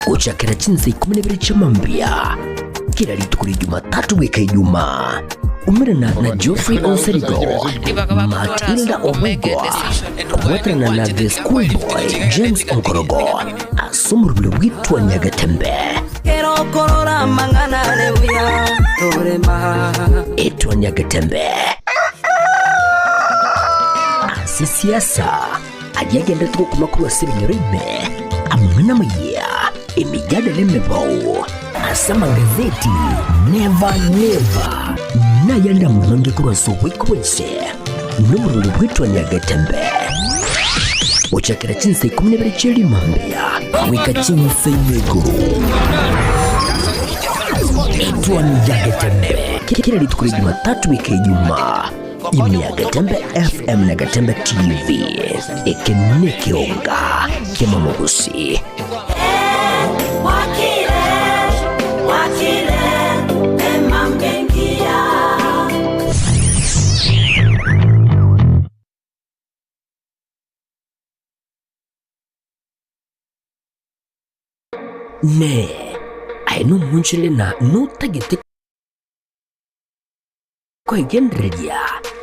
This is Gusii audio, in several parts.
Gochakera chinsa ikomi na ibere chia mambia, kera rituko ria Jumatatu goika Ijumaa. Umerana na Geoffrey Onsarigo, Matilda Obwegwa, kobwaterana na The Schoolboy James Onkorogo ase omorobio bw'Itwa Nyagetembe. Etwa Nyagetembe ase siasa aria agenderete gokuma korwa ase ebinyoro ime, amang'ana amayia, emejadala emebao, ase amagazeti Never Never nayande amange korwa ase oboiko bwense nomorweri bw'etwa Nyagetembe gochakera chinsa ikomi na ibere chia rimambia goika chinsa ime igoro. Etwani ya Getembe kera rituko ria Jumatatu goika Ijumaa. Ime ya Getembe FM na Getembe TV. Eke nekeonga ki'amamogosi. Ne, aye nomonchore na notagete Kwegendereria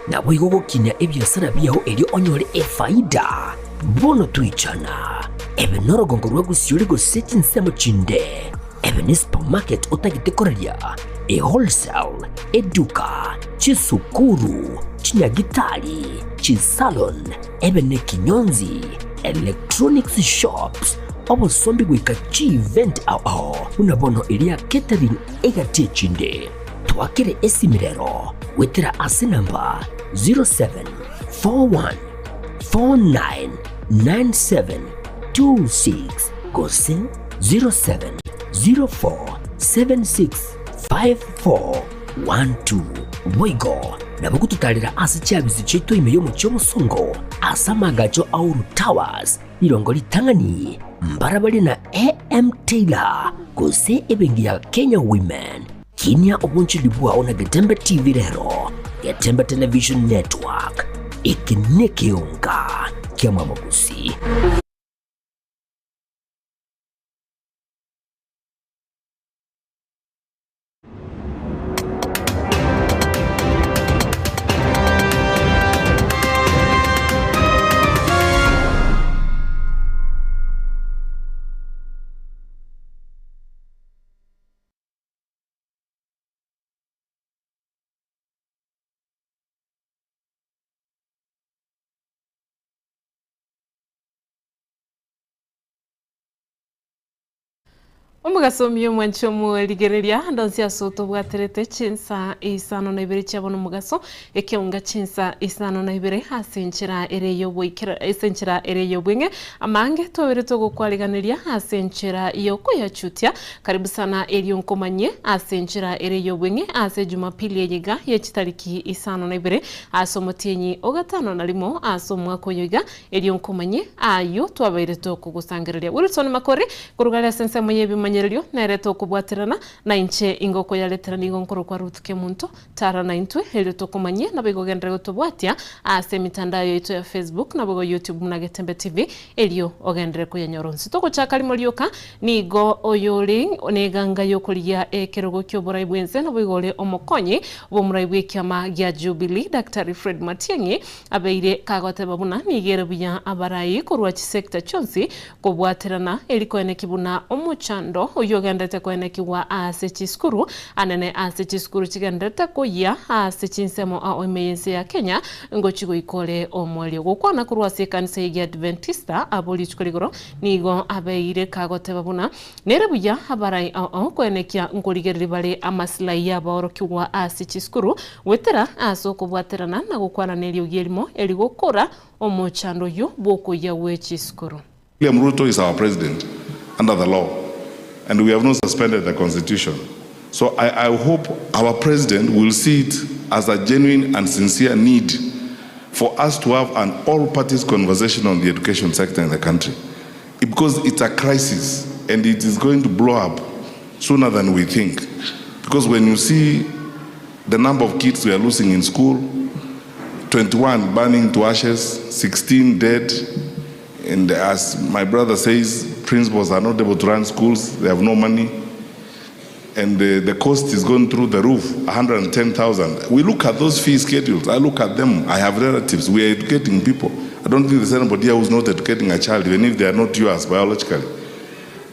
naboigo gokinia ebiasara biao erio onyore efaida. Bono toichana, ebe norogongo rwa gosiori gose chinsemo chinde, ebe ne supermarket otagete koraria, e wholesale, eduka, chisukuru, chinyagitari, chisalon, ebe nekinyonzi, electronics shops, obosombi goika chievent ao ao buna bono eria catering egati echinde. Twakere esimirero goetera ase namba 0741499726 gose 0704765412. Boigo nabo gototarera ase chiabisi chiaito ime y'omochie omosongo ase amaagacho a Uhuru Towers, rirongo ritang'ani, mbarabare na AM Taylor gose ebenki ya Kenya Women. Kinia obonchori bwao na Getembe TV rero, Getembe Television Network, eke nekeonga ki'amamogusi. Omogaso omuya omwanche omorigereria ande onsi ase otobwaterete chinsa isano na ibere chia bono omogaso, ekeonga chinsa isano na ibere ase enchera ere y'oboikera ase enchera ere y'obweng'e, amange twabere togokwariganeria ase enchera y'okoyachutia. Karibu sana erio nkomanyie ase enchera ere y'obweng'e ase Jumapili eye iga ye chitariki isano na ibere ase omotienyi o gatano na rimo ase omwaka oyo iga, Erio nkomanye ayio twabaire tokogosangereria. Wilson Makori, korwa gare ase ensemo y'ebimanyererio, nere tokobwaterana, na inche ingo okoyaretera nigo nkorokwa Ruth Kemunto. Tara naintwe, erio tokomanyie, naboigo ogenderere gotobwatia ase emitandao yaito ya Facebook naboigo YouTube buna Getembe TV, erio ogenderere koyanyora onsi. Togochaka rimo rioka, nigo oyore neganga y'okorigia ekerogo ki'oborai bw'ense, naboigo ore omokonyi bw'omorai bw'ekiama gia Jubilee, Daktari Fred Matiang'i, Abeire kagoteba buna nigo ere buya abarai korwa chisecta chionsi kobwaterana eri koeneki buna omochando oyio ogenderete koenekigwa ase chisukuru anene ase chisukuru chigenderete koyia ase chinsemo ao ime y'ense ya Kenya ngochi goika ore omoerio. Gokwana korwa ase ekanisa ye Giadventista abwo rituko rigoro nigo abeire kagoteba buna Nere buya abarai ao koenekia nkorigereria bare amasilahi y'abaorokigwa ase chisukuru, goetera ase okobwaterana na gokwana neriogi erimo erigokora omochando oyio bw'okoyia gwe chisukuru. William Ruto is our president under the law and we have not suspended the constitution so I, I hope our president will see it as a genuine and sincere need for us to have an all parties conversation on the education sector in the country because it's a crisis and it is going to blow up sooner than we think because when you see the number of kids we are losing in school 21 burning to ashes 16 dead and as my brother says Principals are not able to run schools, they have no money. And the, the cost is going through the roof, 110,000. We look at those fee schedules. I look at them. I have relatives. We are educating people. I don't think there's anybody here who's not educating a child, even if they are not yours biologically.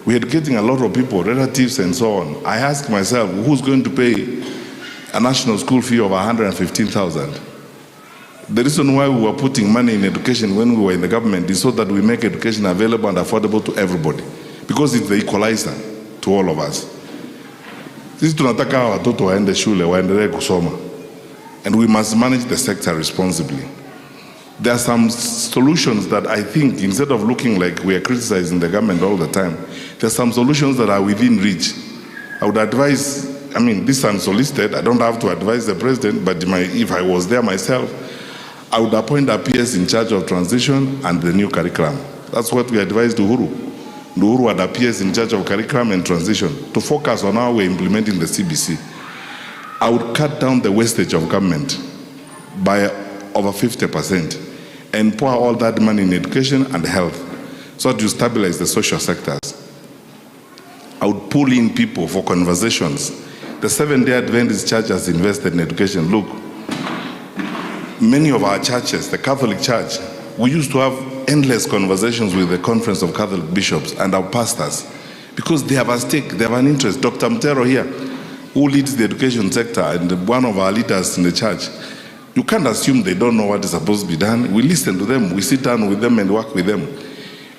We're educating a lot of people, relatives and so on. I ask myself, who's going to pay a national school fee of 115,000? The reason why we were putting money in education when we were in the government is so that we make education available and affordable to everybody, because it's the equalizer to all of us. Sisi tunataka hawa watoto waende shule, waendelee kusoma, and we must manage the sector responsibly. There are some solutions that I think, instead of looking like we are criticizing the government all the time, there are some solutions that are within reach. I would advise, I mean, this unsolicited, I don't have to advise the president, but if I was there myself, I would appoint a PS in charge of transition and the new curriculum. That's what we advised Uhuru. Uhuru had a PS in charge of curriculum and transition to focus on how we're implementing the CBC. I would cut down the wastage of government by over 50% and pour all that money in education and health so that you stabilize the social sectors. I would pull in people for conversations. The Seventh-day Adventist Church has invested in education. Look, many of our churches, the Catholic Church, we used to have endless conversations with the Conference of Catholic Bishops and our pastors because they have a stake, they have an interest. Dr. Mtero here, who leads the education sector and one of our leaders in the church, you can't assume they don't know what is supposed to be done. We listen to them, we sit down with them and work with them.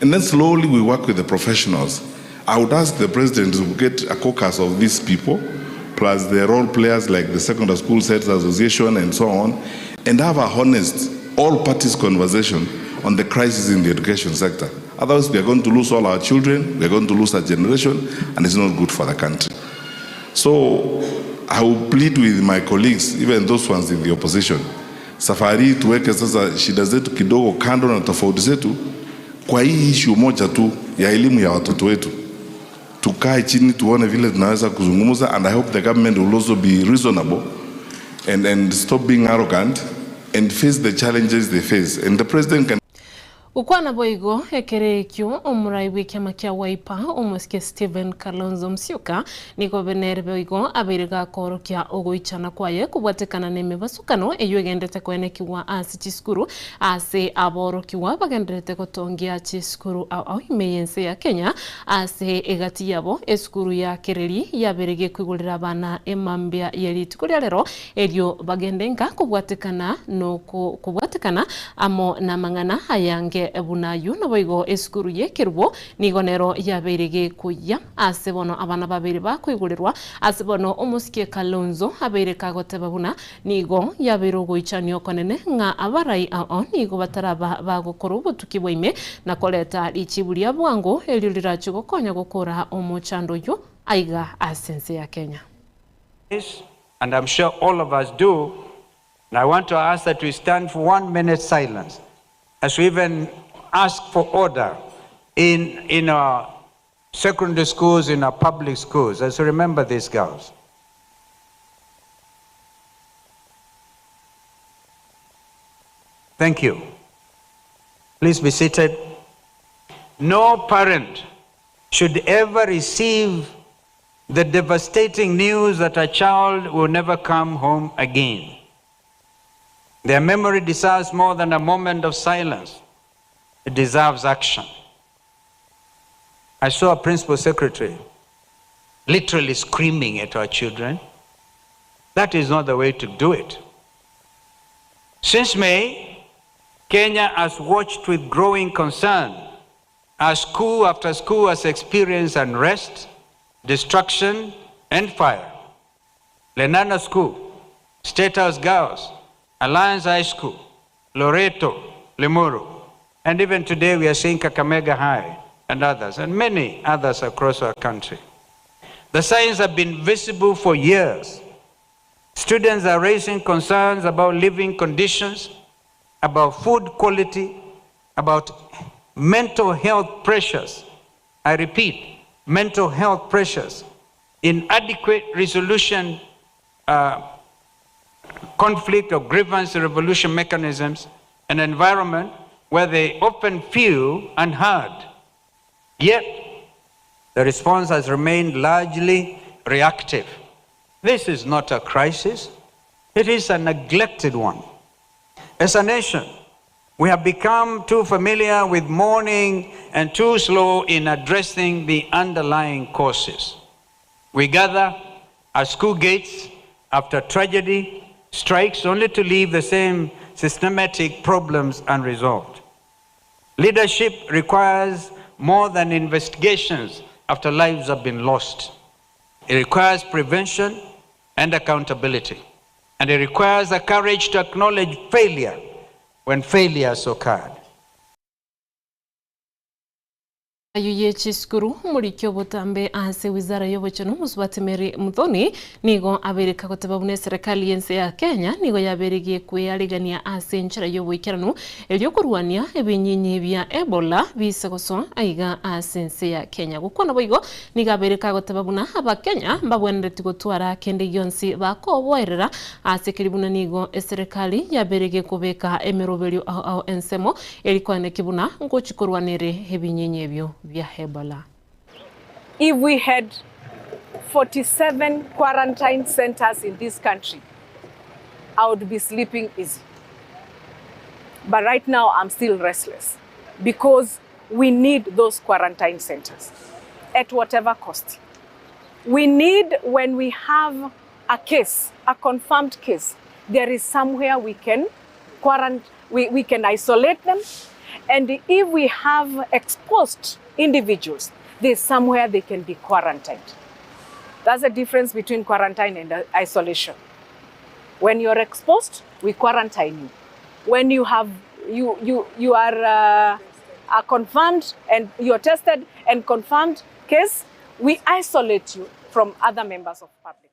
And then slowly we work with the professionals. I would ask the president to get a caucus of these people, plus the role players like the Secondary School Heads Association and so on, and have a honest, all parties conversation on the crisis in the education sector. Otherwise, we are going to lose all our children, we are going to lose our generation, and it's not good for the country. So I will plead with my colleagues, even those ones in the opposition. Safari tuweke sasa shida zetu kidogo kando na tofauti zetu kwa hii issue moja tu ya elimu ya watoto wetu. Tukae chini tuone vile tunaweza kuzungumza, and I hope the government will also be reasonable and stop being arrogant and face the challenges they face. And the president can Gokwana boigo ekere ekio, omorai bw'ekiama kia Wiper, omosike Stephen Kalonzo Musyoka, nigo nere boigo abeire gakoorokia ogoichana kwaye kobwatekana nemebasukano eyio egenderete koenekigwa ase chisukuru ase aborokigwa bagendererete gotongia chisukuru ao ao ime y'ense ya Kenya ase egati yabo esukuru ya Kereri yabeire gekoigorera abana emambia ye rituko ria rero erio bagende nka kobwatekana noko kobwatekana amo namang'ana ayange buna ayio. Naboigo esukuru y'ekerubo nigo nero yabeire gekoyia ase bono abana babeire bakoigorerwa ase bono omosike Kalonzo abeire kagoteba buna nigo yabeire ogoichania okonene ng'a abarai ao nigo bataraba bagokora obotuki bwa ime na koreta richibu ria bwango erio rirache gokonya gokora omochando oyio aiga ase ense ya Kenya. And I'm sure all of us do. And I want to ask that we stand for 1 minute silence as we even ask for order in our secondary schools, in our public schools, as we remember these girls. Thank you. Please be seated. No parent should ever receive the devastating news that a child will never come home again. Their memory deserves more than a moment of silence. It deserves action. I saw a principal secretary literally screaming at our children. That is not the way to do it. Since May, Kenya has watched with growing concern as school after school has experienced unrest, destruction, and fire. Lenana School, State House Girls, Alliance High School, Loreto, Limuru, and even today we are seeing Kakamega High and others, and many others across our country. The signs have been visible for years. Students are raising concerns about living conditions, about food quality, about mental health pressures. I repeat, mental health pressures, inadequate resolution, conflict or grievance resolution mechanisms, an environment where they often feel unheard. Yet, The response has remained largely reactive. This is not a crisis, it is a neglected one. As a nation, we have become too familiar with mourning and too slow in addressing the underlying causes. We gather at school gates after tragedy strikes only to leave the same systematic problems unresolved. Leadership requires more than investigations after lives have been lost. It requires prevention and accountability. And it requires the courage to acknowledge failure when failure has occurred. Ayio ye chisukuru, omoriki obotambe ase wizara y'obochenu Mosubati Mary Muthoni nigo abeire kagoteba buna eserekari y'ense ya Kenya nigo yabeire gekwearigania ase enchera y'oboikeranu erio korwania ebinyinyi bia Ebola bise gosoa aiga ase ense ya Kenya. Gokwana boigo nigo abeire kagoteba buna abakenya mbabwenereti gotwara kende gionsi bakoboerera ase keria buna nigo eserekari yabeire gekobeka emeroberio ao ao ensemo Eri koeneki buna ngochia korwanere ebinyinyi ebio bia Ebola. If we had 47 quarantine centers in this country, I would be sleeping easy. But right now I'm still restless because we need those quarantine centers at whatever cost. We need when we have a case, a confirmed case, there is somewhere we can quarant we, we can isolate them. And if we have exposed individuals, there's somewhere they can be quarantined. That's the difference between quarantine and uh, isolation. When you're exposed, we quarantine you. When you have you you you are uh, are confirmed and you're tested and confirmed case, we isolate you from other members of public.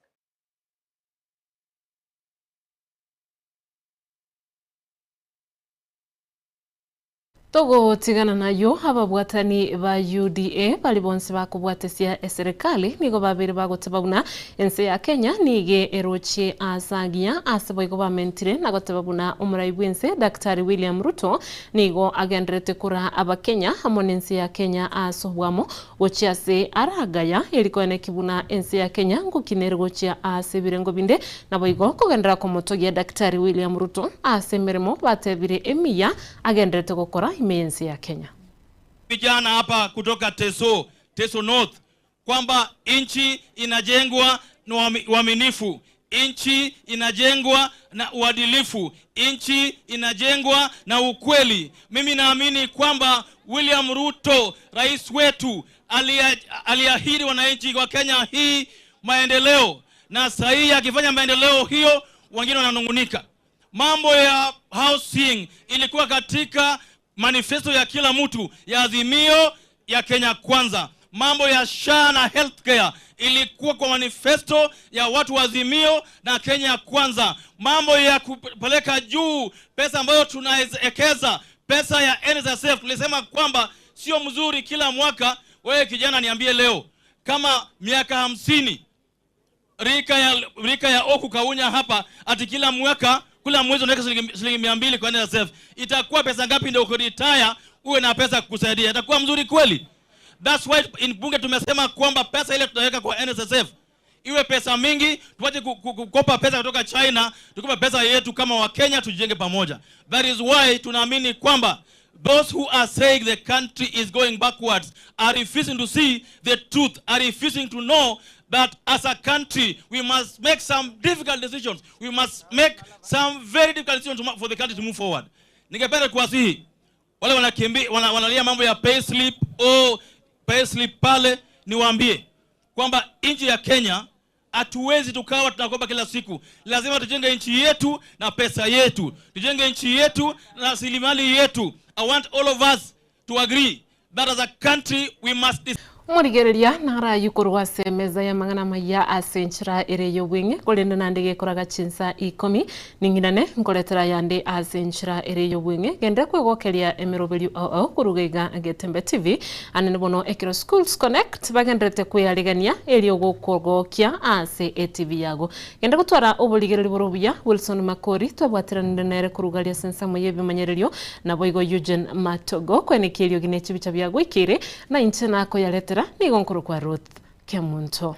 Togotigana nayio, ababwatani ba UDA baria bonsi bakobwatesia eserekari nigo babeire bagoteba buna ense ya Kenya nigo erochie aase agiya ase boigo bamentire na goteba buna omorai bwense Daktari William Ruto nigo agenderete koraa abakenya amo nense ya Kenya aase obwamo gochia ase aragaya eri koeneki buna ense ya Kenya ngokina ere gochia aase ebirengo binde Naboigo kogenderera komotogia Daktari William Ruto ase emeremo batebire emiya agendererete gokora ime y'ense ya Kenya. Vijana hapa kutoka Teso, Teso North kwamba nchi inajengwa na uaminifu, nchi inajengwa na uadilifu, nchi inajengwa na ukweli. Mimi naamini kwamba William Ruto rais wetu aliahidi wananchi wa Kenya hii maendeleo na sahihi akifanya maendeleo hiyo, wengine wananungunika. Mambo ya housing ilikuwa katika manifesto ya kila mtu ya Azimio ya Kenya Kwanza. Mambo ya SHA na healthcare ilikuwa kwa manifesto ya watu wa Azimio na Kenya Kwanza. Mambo ya kupeleka juu pesa ambayo tunawekeza, pesa ya NSSF, tulisema kwamba sio mzuri kila mwaka. Wewe kijana, niambie leo kama miaka hamsini rika ya, rika ya Oku Kaunya hapa ati kila mwaka kila mwezi unaweka shilingi 200 kwa NSSF, itakuwa pesa ngapi ndio ukiretire uwe na pesa kukusaidia? Itakuwa mzuri kweli? That's why in bunge tumesema kwamba pesa ile tunaweka kwa NSSF iwe pesa mingi, tuache kukopa pesa kutoka China, tukopa pesa yetu kama Wakenya, tujenge pamoja. That is why tunaamini kwamba those who are saying the country is going backwards are refusing to see the truth, are refusing to know that as a country we must make some difficult decisions. We must make some very difficult decisions for the country to move forward. Ningependa kuwasihi wale wanakimbia wana, wanalia mambo ya pay slip, oh, pay slip pale, niwaambie kwamba nchi ya Kenya hatuwezi tukawa tunakopa kila siku. Lazima tujenge nchi yetu na pesa yetu, tujenge nchi yetu na rasilimali yetu. I want all of us to agree that as a country we must Omorigereria narayio korwa ase emeza y'amang'ana amaya ase enchera ere y'obweng'e, korende naende gekoraga chinsa ikomi, ning'irane nkoretera ayande ase enchera ere y'obweng'e. Genderera kwegokeria emeroberio ao ao koruga iga Getembe TV. Anene bono ekero Schools Connect bagendererete kwearigania erio gokogokia ase etv yago. Genda gotwara oborigereria bore obuya, Wilson Makori twabwateranire nere korugaria ase ensemo y'ebimanyererio, naboigo Eugene Matogo kwenekia eriogi ne chibicha biagoikeire, na inche nakoyaretera. Nigo nkorokwa Ruth Kemunto.